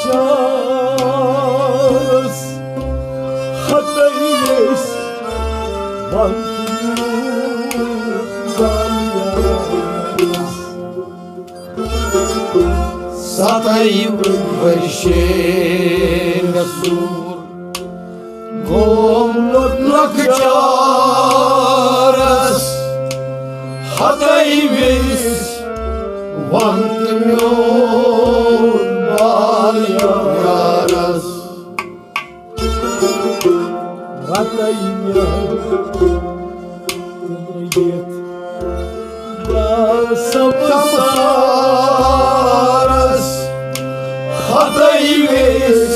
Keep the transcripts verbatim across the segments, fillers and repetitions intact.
Charles ہتٲوِس وقت ستٲیِم ؤرشے مےٚ سوٗر گوم لۄکچارس ہتٲوِس وقت میون بال یارس۔ وتٲے مےٚ تِمرٕ یِتھ سمسارس ہتٲوِس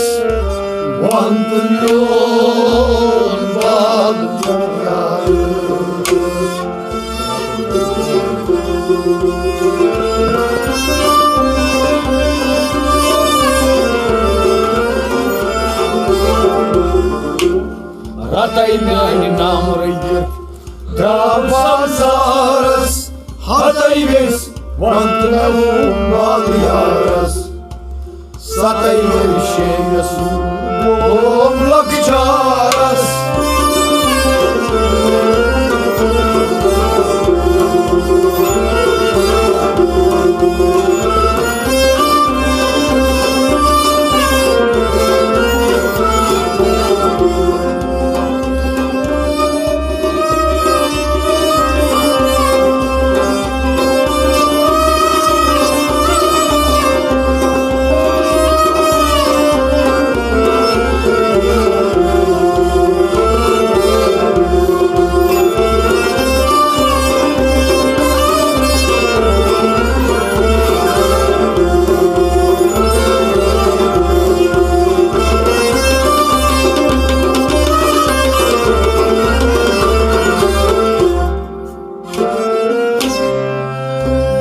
وقت میون بال یارس۔ رتاے میانہِ نامرٕ یِتھ درٛاو بازارس، ہتٲے وِس ونٛد مےٚ ووٚن بال یارس۔ ستٲے ؤرۍ شیٚیہِ مےٚ سوٗر گوم لۄکچارس۔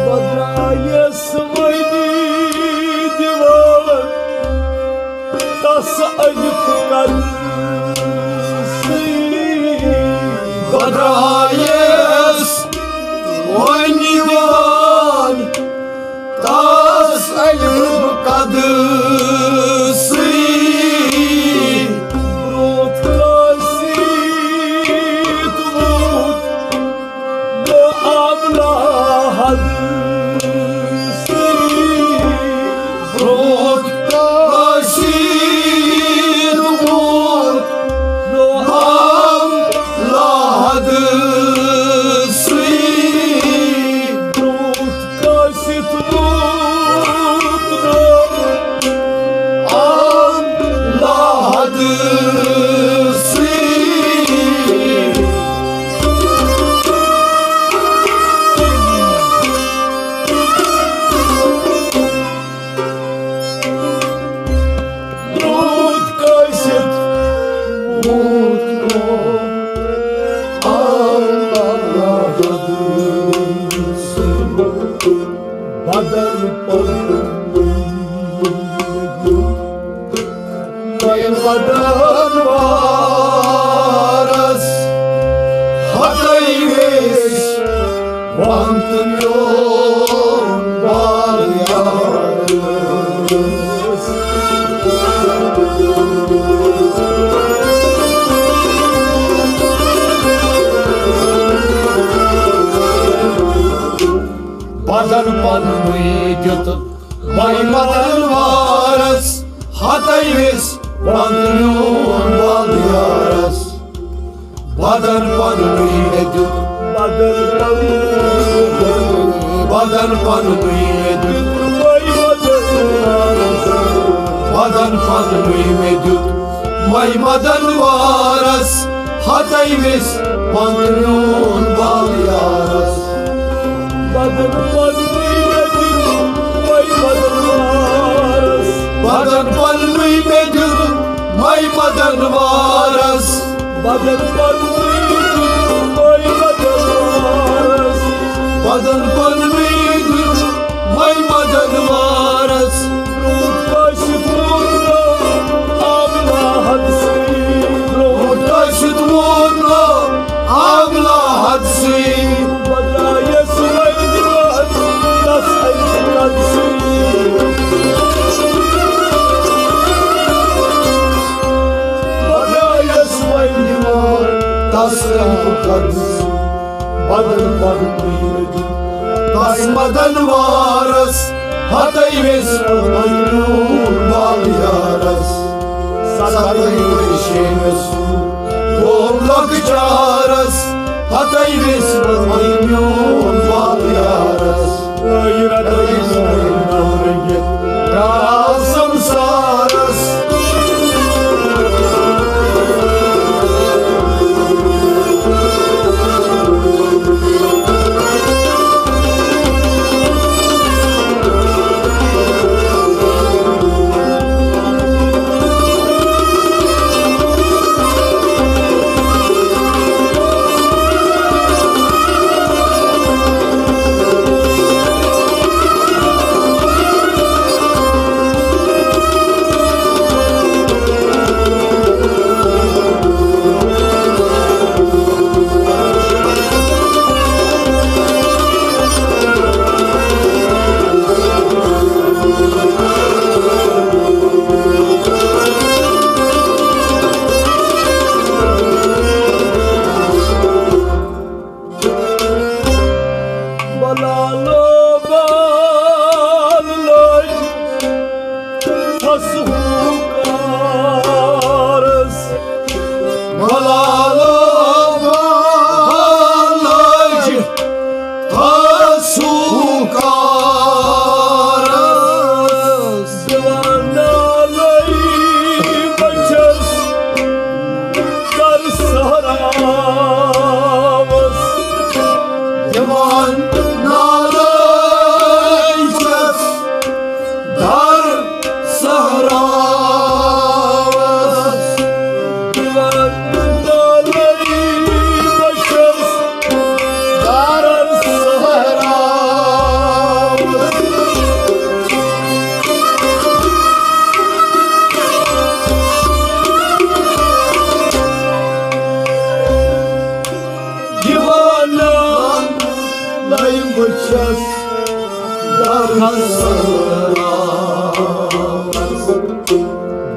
بہٕ درٛایس وۄنۍ دیوان تس الف قدسٕے۔ بہٕ درٛایس وۄنۍ دیوان تس الف قدسٕے۔ برونٛٹھ کٲنٛسہِ تھوٚومُت نہٕ آملا حدسٕے۔ برونٛٹھ کٲنٛسہِ تھوٚومُت نہٕ آملا حدسٕے۔ برونٛٹھ کٲنٛسہِ تھوٚومُت نہٕ آملا حدسٕے۔ برونٛٹھ کٲنٛسہِ تھوٚومُت نہٕ آملا حدسٕے۔ بدن پنُن بدن وارس ہتٲے وِس ونٛد میون بال یارس۔ بدن پنُن دیُت مے مدن وارس، ہتٲے وِس ونٛد میون بال یارس۔ بدن پنُن مے دیُت، بدن پنُن، بدن پنُن مے دیُت مے مدن وارس۔ بدن پنُن مے دیُت مے مدن وارس، ہتٲے وِس ونٛد میون بال یارس۔ بدن پنُن مے دیُت مے مدن وارس۔ بدن پنُن مے دیُت مے مدن وارس۔ بدن پنُن مے دیُت مے مدن وارس۔ بدن پنُن مے دیُت مے مدن وارس۔ برونٛٹھ کٲنٛسہِ تھوٚومُت نہٕ آملا حدسٕے۔ برونٛٹھ کٲنٛسہِ تھوٚومُت نہٕ آملا حدسٕے۔ بہٕ درٛایس وۄنۍ دِوان تس الف قدسٕے۔ بدن بدن تُہۍ تس مدن وارس، ہتَے ویس میون بال یارس۔ ستَے ؤرۍ شیٚیہِ مےٚ سُہ گوٚو لۄکچارس، ہتَے ویس میون بال یارس۔ غٲرت رٔنگِتھ درٛاو سمسارس۔ ملالو بال لٲج پھس ہُکارس۔ ملالو بال لٲج پھس ہُکارس۔ دیوانہ لٲج بچس در صحراوس۔ دِوان نالٲے چھَس در صحراوس۔ دِوان نالٲے چھَس در صحراوس۔ دیوانہ لایِم بہٕ چھَس درس۔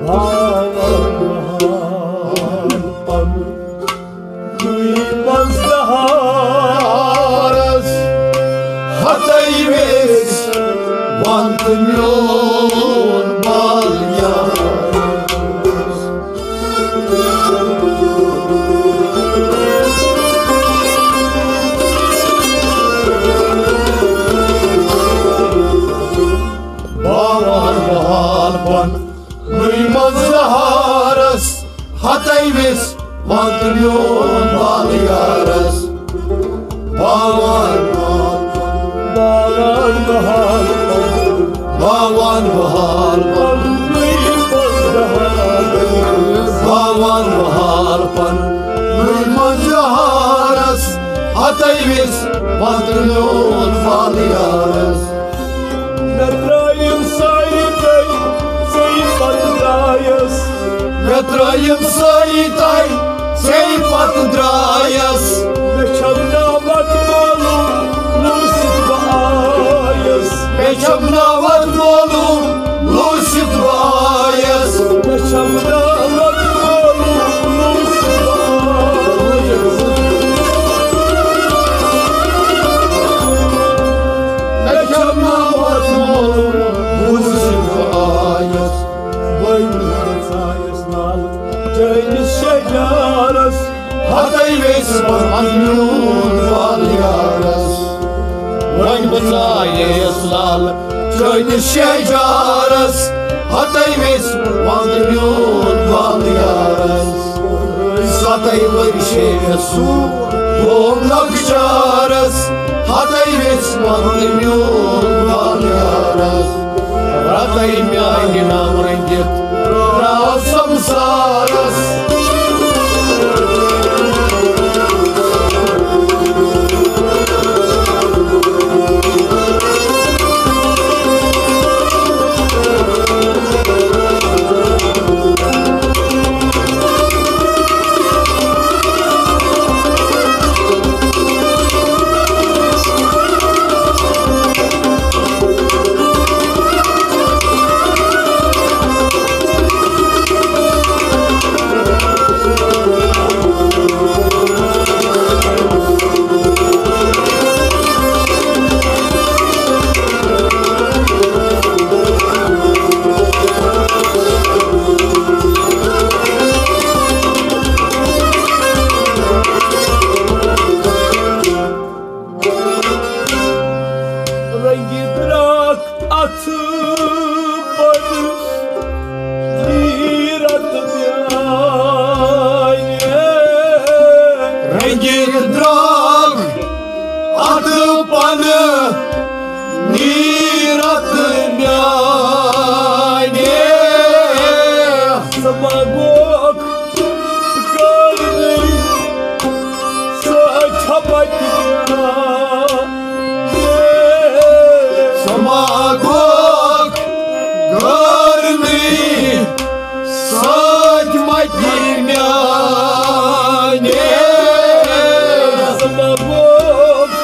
باوَن بہار پَنُن نُے مزدہارس۔ ہتَے ویس وَن تہٕ میون بال یار۔ باوَن بہار پَنُن نُے مزدہارس۔ ہتَے ویس وَن تہٕ میون بال یارس۔ باوَن بہار، باوَن بہار، باوَن بہار پَنُن نُے مزدہارس۔ باوَن بہار پَنُن نُے مزدہارس۔ ہتَے ویس وَن تہٕ میون بال یارس۔ مےٚ ترٛٲیِم سٲری تٔمۍ، ژےٚ پتہٕ درٛایَس۔ مےٚ ترٛٲیِم سٲری تٔمۍ، ژےٚ پتہٕ درٛایَس۔ مےٚ چھَم ناوت معلوم، لوٗسِتھ بہٕ آیَس۔ مےٚ چھَم ناوت معلوم، لوٗسِتھ بہٕ آیَس۔ مےٚ چھَم ناوت معلوم، لوٗسِتھ بہٕ آیَس۔ مےٚ چھَم ناوت معلوم، لوٗسِتھ بہٕ آیَس۔ وۄنۍ ژایَس نالہٕ چٲنِس شیٚہجارَس۔ ہتَے ویسہِ وَن میون بال یارس۔ وۄنۍ بہٕ ژایَس لالہٕ چٲنِس شیٚہجارس۔ ہتَے ویسہِ وَن میون بال یارس۔ ستَے ؤرۍ شیٚیہِ سُہ گوٚو لۄکچارس۔ ہتَے ویسہِ وَن میون بال یارس۔ رتَے میانہِ ناو رٔنگِتھ درٛاو سمسارس۔ اتھ پتہٕ نیرتھ میانہِ۔ رنگیت درٛاگ اتھ پنہٕ نیرتھ میانہِ۔ سما گوکھ گرمی سۄ چھپت میانہِ۔ سما گوکھ گرمی سۄ چھپت میانہِ۔ سما گوکھ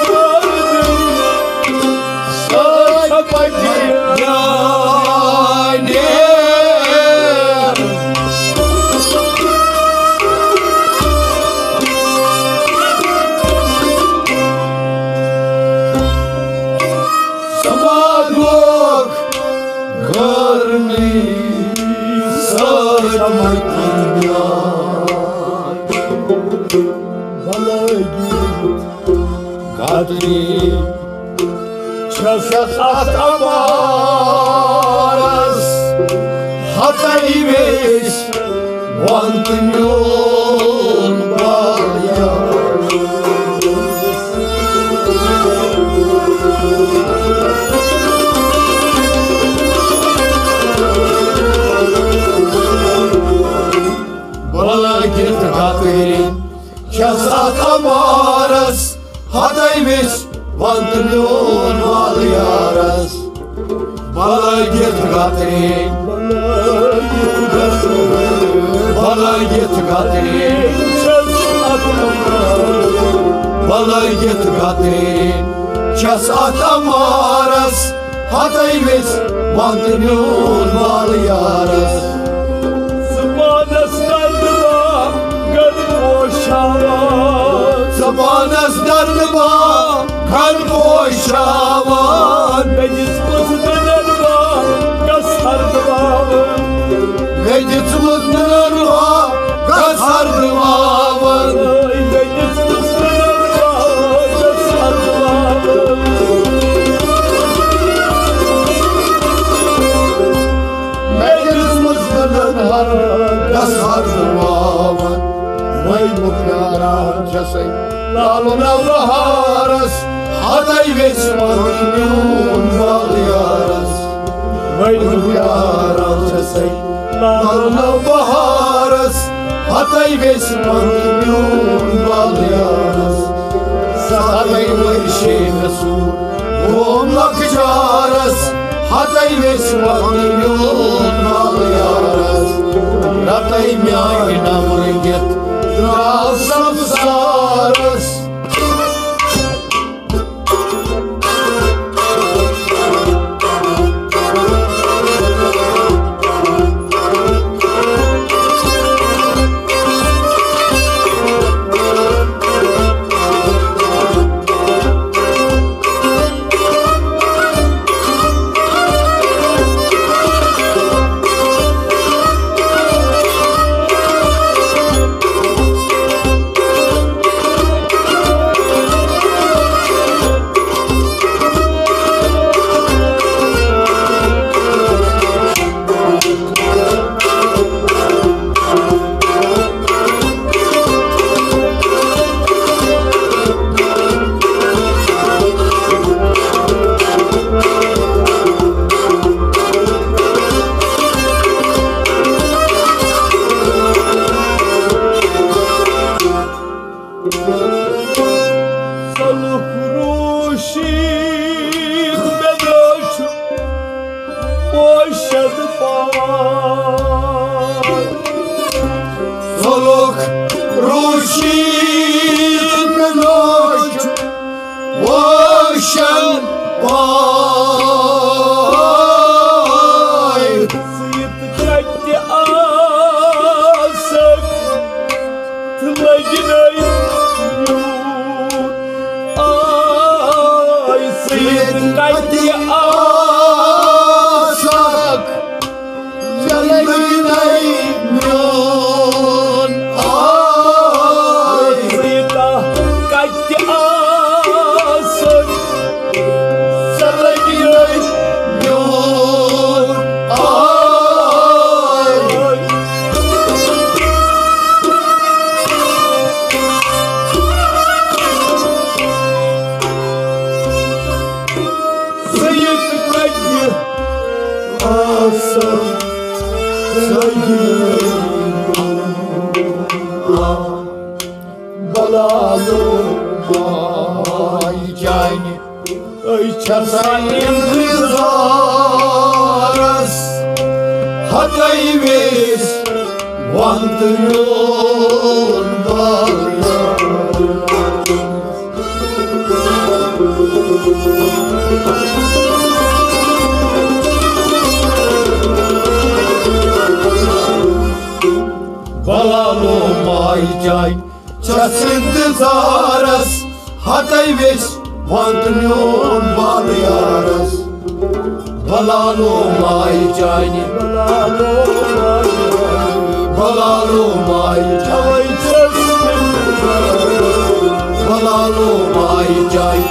گرمی سۄ چھپت میانہِ۔ سما گوکھ گرمی سۄ چھپت میانہِ۔ بلٲگی قدرِ چھس اتھ امارس ہتَے ویٚچھ ونتہٕ میون بال یار۔ بلٲگی قدرِ چھس اتھ امارس ہتَے ویٚچھ ونتہٕ میون بال یارس۔ بلٲگی قدرِ، بلٲگی قدرِ، بلٲگی قدرِ چھس اتھ امارس۔ بلٲگی قدرِ چھس اتھ امارس ہتَے ویٚژھ ونتہٕ میون بال یارس۔ زمانس درد ما گر پوشاوان۔ زمانس درد ما گر پوشاوان۔ مےٚ دِژمٕژ نظر ما گژھ ہردواوان۔ مےٚ دِژمٕژ نظر ما گژھ ہردواوان۔ مےٚ دِژمٕژ نظر ما گژھ ہردواوان۔ مےٚ دِژمٕژ نظر ما گژھ ہردواوان۔ وۄنۍ مُخیاران چھسَے لالہٕ نوبہارس، ہتَے ویٚژھ ونُن میون بال یارس۔ وۄنۍ مُخیاران چھسَے لالہٕ نوبہارس، ہتَے ویٚژھ ونُن میون بال یارس۔ ستَے ؤرۍ شے مےٚ سوٗر گوم لۄکچارس، ہتَے ویٚژھ ونُن میون بال یارس۔ رتَے میانہِ نمرٕ دِتھ درٛاو سمسارس۔ سلوک روشی مےٚ نہ چھُ پوشن پاے۔ سلوک روشی مےٚ نہ چھُ پوشن پاے۔ سۭتۍ کتہِ آسکھ تہٕ لگہِ نَے میون آے۔ سۭتۍ کتہِ آسکھ، ژےٚ لگہِ نَے میون آے۔ سۭتۍ کتہِ آسکھ، ژےٚ لگہِ انتظارس ہتَے ویس ونتہٕ میون بل۔ بلالو ماے چاے چھس انتظارس ہتَے ویس ونتہٕ میون بل یارس۔ بلالو ماے چانہِ، بلالو ماے چانہِ، بلالو ماے چانہِ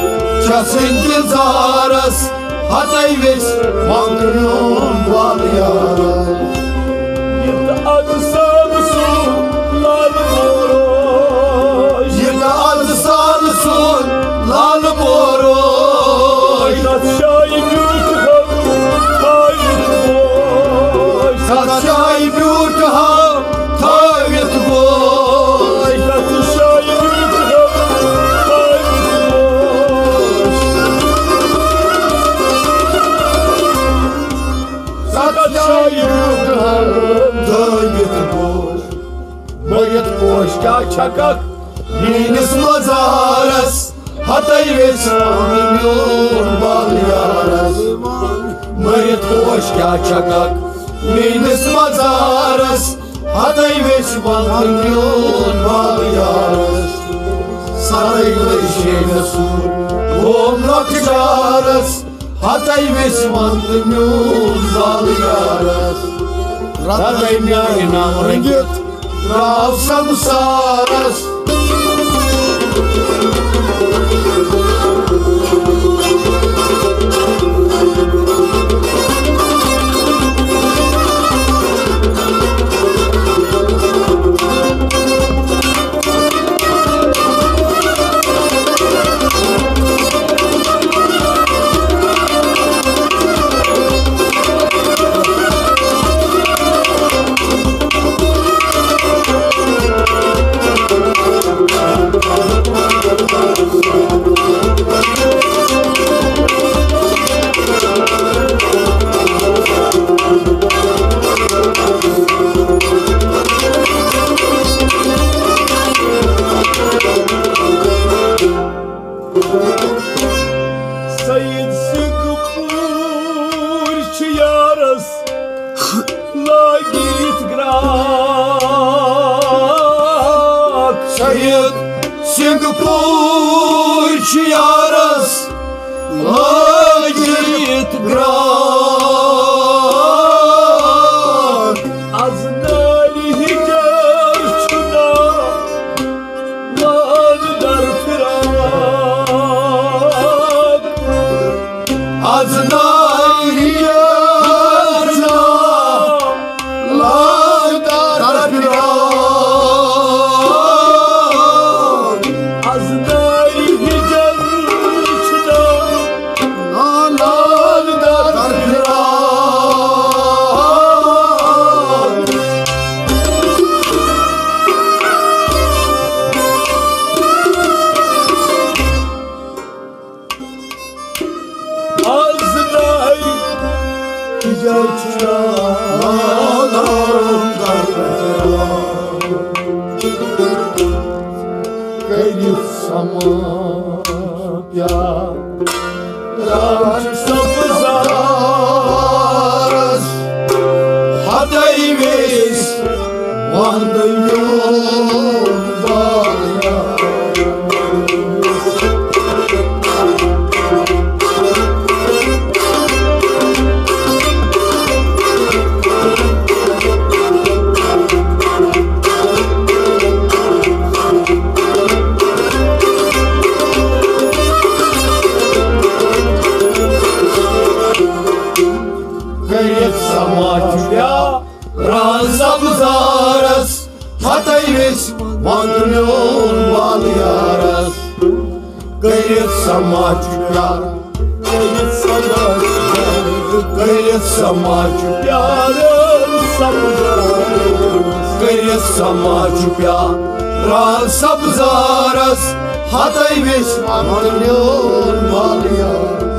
چھس انتظارس ہتَے ویس ونتہٕ میون بل یارس۔ یہِ تہٕ از سان سُہ لال پوروش۔ یہِ تہٕ از سان سُہ لال پوروش۔ تَتھ جایہِ بیوٗٹھ ہاو تھٲوِتھ گوش۔ تَتھ جایہِ بیوٗٹھ ہاو تھٲوِتھ گوش۔ تَتھ جایہِ بیوٗٹھ ہاو تھٲوِتھ گوش۔ تَتھ جایہِ بیوٗٹھ ہاو تھٲوِتھ گوش۔ مٔرِتھ پوش کیٛاہ چھککھ میٛٲنِس مزارس؟ ہتَے ویژھِ ونُن میون بل یارس۔ مٔرِتھ پوش کیٛاہ چھککھ میٛٲنِس مزارس؟ ہتَے ویژھِ ونُن میون بل یارس۔ سرٕے لٔج شیمہِ سوٗر گوم لۄکچارس۔ ہتَے ویژھِ ونُن میون بل یارس۔ رتَے میانہِ ناو رٔنگِتھ درٛاو سمسارس۔ سعید سنگھ پوٗرۍ چھِ یارس لٲگِتھ گراکھ۔ سعید سنگھ پوٗرۍ چھِ یارس لٲگِتھ گراکھ۔ از نارِ ہِجر چھُنہٕ لال در فراق۔ از نارِ ہِجر چھُنہٕ لال در فراق۔ از نارِ ہِجر چھُنہٕ لال در فراق۔ از نارِ ہِجر چھُنہٕ لال در فراق۔ کٔرِتھ سما پیار راج سبزارس۔ ہتَے ویژھِ ونُن میون بل یارس۔ کٔرِتھ سما چھُ پیار راز سبزارس۔ ہتَے ویژھِ ونُن میون بل یارس۔ کٔرِتھ سما چھُ پیار، کٔرِتھ سما چھُ پیار، کٔرِتھ سما چھُ پیار سبزارس۔ کٔرِتھ سما چھُ پیار راز سبزارس۔ ہتَے ویژھِ ونُن میون بل یارس۔